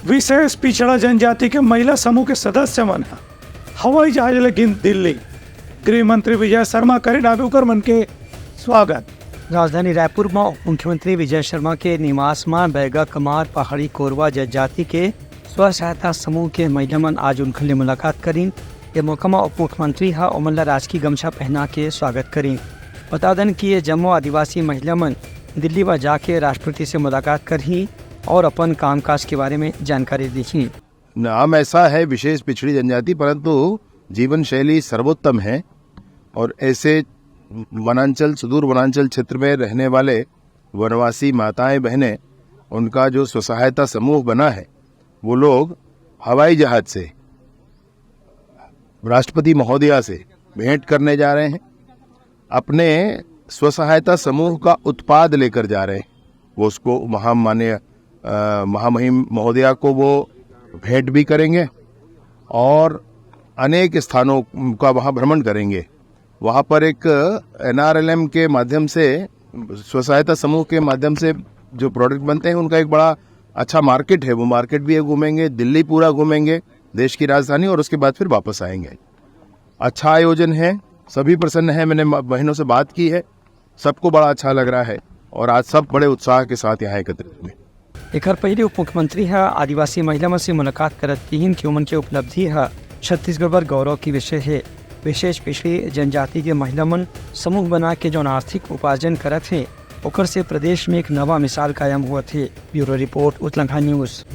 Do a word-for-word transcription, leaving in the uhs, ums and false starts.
विशेष पिछड़ा जनजाति के महिला समूह के सदस्य मन ह हवाई जहाज ले गिन दिल्ली। गृह मंत्री विजय शर्मा करिन आबे उकर मन के स्वागत। राजधानी रायपुर म उप मुख्यमंत्री विजय शर्मा के निवास म बैगा कमार पहाड़ी कोरवा जनजाति के स्व सहायता समूह के महिला मन आज उनखर ले मुलाकात करिन। ये मौका म उप मुख्यमंत्री ह ओमन ला राजकीय गमछा पहना के स्वागत करिन। बता दन कि ये जम्मो आदिवासी महिला मन दिल्ली म जाके राष्ट्रपति से मुलाकात करही और अपन कामकाज के बारे में जानकारी दीही। नाम ऐसा है विशेष पिछड़ी जनजाति, परंतु जीवन शैली सर्वोत्तम है। और ऐसे वनांचल, सुदूर वनांचल क्षेत्र में रहने वाले वनवासी माताएं बहनें, उनका जो स्वसहायता समूह बना है, वो लोग हवाई जहाज से राष्ट्रपति महोदया से भेंट करने जा रहे हैं। अपने स्वसहायता समूह का उत्पाद लेकर जा रहे हैं। वो उसको वहाँ माननीय, अ, महामहिम महोदया को वो भेंट भी करेंगे और अनेक स्थानों का वहाँ भ्रमण करेंगे। वहाँ पर एक एनआरएलएम के माध्यम से, स्वसहायता समूह के माध्यम से जो प्रोडक्ट बनते हैं, उनका एक बड़ा अच्छा मार्केट है। वो मार्केट भी घूमेंगे, दिल्ली पूरा घूमेंगे, देश की राजधानी, और उसके बाद फिर वापस आएंगे। अच्छा आयोजन है, सभी प्रसन्न हैं। मैंने म-, बहनों से बात की है, सबको बड़ा अच्छा लग रहा है और आज सब बड़े उत्साह के साथ यहाँ एकत्रित हुए। एकर पहले उप मुख्यमंत्री ह आदिवासी महिला मन से मुलाकात करत किहिन कि ओमन के उपलब्धि ह छत्तीसगढ़ बर गौरव के विषय हे। विशेष पिछड़ी जनजाति के महिला मन समूह बना के जौन आर्थिक उपार्जन करत हे, ओकर से प्रदेश में एक नवा मिसाल कायम होवत हे। Bureau report, Utlangha news.